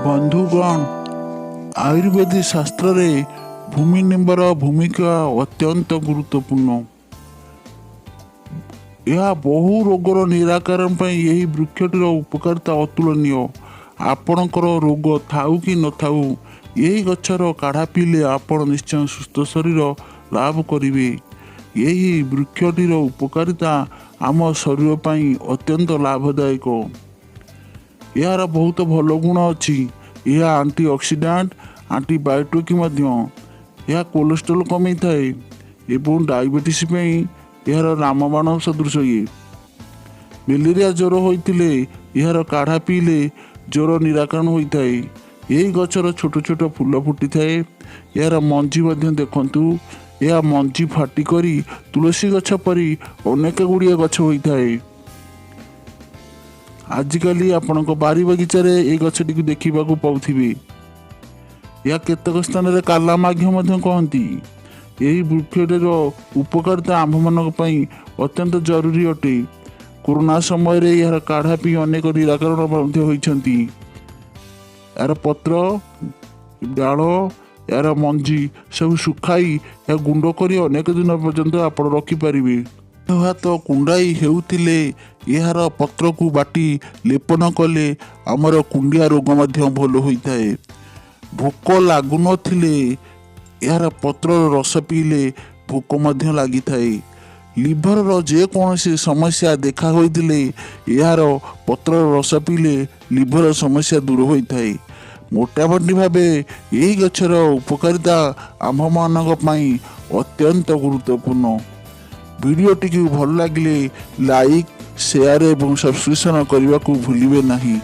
ବନ୍ଧୁଗଣ, ଆୟୁର୍ବେଦ ଶାସ୍ତ୍ରରେ ଭୂମି ନିମ୍ବର ଭୂମିକା ଅତ୍ୟନ୍ତ ଗୁରୁତ୍ୱପୂର୍ଣ୍ଣ। ଏହା ବହୁ ରୋଗର ନିରାକରଣ ପାଇଁ ଏହି ବୃକ୍ଷଟିର ଉପକାରିତା ଅତୁଳନୀୟ। ଆପଣଙ୍କର ରୋଗ ଥାଉ କି ନଥାଉ, ଏହି ଗଛର କାଢ଼ା ପିଇଲେ ଆପଣ ନିଶ୍ଚୟ ସୁସ୍ଥ ଶରୀର ଲାଭ କରିବେ। ଏହି ବୃକ୍ଷଟିର ଉପକାରିତା ଆମ ଶରୀର ପାଇଁ ଅତ୍ୟନ୍ତ ଲାଭଦାୟକ। ଏହାର ବହୁତ ଭଲ ଗୁଣ ଅଛି। ଏହା ଆଣ୍ଟି ଅକ୍ସିଡାଣ୍ଟ, ଆଣ୍ଟିବାୟୋଟିକ୍ ମଧ୍ୟ। ଏହା କୋଲେଷ୍ଟ୍ରଲ୍ କମେଇଥାଏ ଏବଂ ଡାଇବେଟିସ୍ ପାଇଁ ଏହାର ରାମବାଣ ସଦୃଶ ଇଏ। ମ୍ୟାଲେରିଆ ଜ୍ୱର ହୋଇଥିଲେ ଏହାର କାଢ଼ା ପିଇଲେ ଜ୍ୱର ନିରାକରଣ ହୋଇଥାଏ। ଏହି ଗଛର ଛୋଟ ଛୋଟ ଫୁଲ ଫୁଟିଥାଏ। ଏହାର ମଞ୍ଜି ମଧ୍ୟ ଦେଖନ୍ତୁ। ଏହା ମଞ୍ଜି ଫାଟି କରି ତୁଳସୀ ଗଛ ପରି ଅନେକ ଗୁଡ଼ିଏ ଗଛ ହୋଇଥାଏ। ଆଜିକାଲି ଆପଣଙ୍କ ବାରି ବଗିଚାରେ ଏହି ଗଛଟିକୁ ଦେଖିବାକୁ ପାଉଥିବେ। ଏହା କେତେକ ସ୍ଥାନରେ କାଲାମାଘ୍ୟ ମଧ୍ୟ କହନ୍ତି। ଏହି ବୃକ୍ଷଟିର ଉପକାରିତା ଆମ୍ଭମାନଙ୍କ ପାଇଁ ଅତ୍ୟନ୍ତ ଜରୁରୀ ଅଟେ। କରୋନା ସମୟରେ ଏହାର କାଢ଼ା ପିଇ ଅନେକ ନିରାକରଣ ମଧ୍ୟ ହୋଇଛନ୍ତି। ଏହାର ପତ୍ର, ଡାଳ, ଏହାର ମଞ୍ଜି ସବୁ ଶୁଖାଇ ଏହା ଗୁଣ୍ଡ କରି ଅନେକ ଦିନ ପର୍ଯ୍ୟନ୍ତ ଆପଣ ରଖିପାରିବେ। ଦେହ ହାତ କୁଣ୍ଡାଇ ହେଉଥିଲେ ଏହାର ପତ୍ରକୁ ବାଟି ଲେପନ କଲେ ଆମର କୁଣ୍ଡିଆ ରୋଗ ମଧ୍ୟ ଭଲ ହୋଇଥାଏ। ଭୋକ ଲାଗୁନଥିଲେ ଏହାର ପତ୍ରର ରସ ପିଇଲେ ଭୋକ ମଧ୍ୟ ଲାଗିଥାଏ। ଲିଭରର ଯେକୌଣସି ସମସ୍ୟା ଦେଖା ହୋଇଥିଲେ ଏହାର ପତ୍ରର ରସ ପିଇଲେ ଲିଭର ସମସ୍ୟା ଦୂର ହୋଇଥାଏ। ମୋଟାମୋଟି ଭାବେ ଏହି ଗଛର ଉପକାରିତା ଆମ୍ଭମାନଙ୍କ ପାଇଁ ଅତ୍ୟନ୍ତ ଗୁରୁତ୍ୱପୂର୍ଣ୍ଣ। ଭିଡ଼ିଓଟିକୁ ଭଲ ଲାଗିଲେ ଲାଇକ୍, ସେୟାର ଏବଂ ସବସ୍କ୍ରିପସନ୍ କରିବାକୁ ଭୁଲିବେ ନାହିଁ।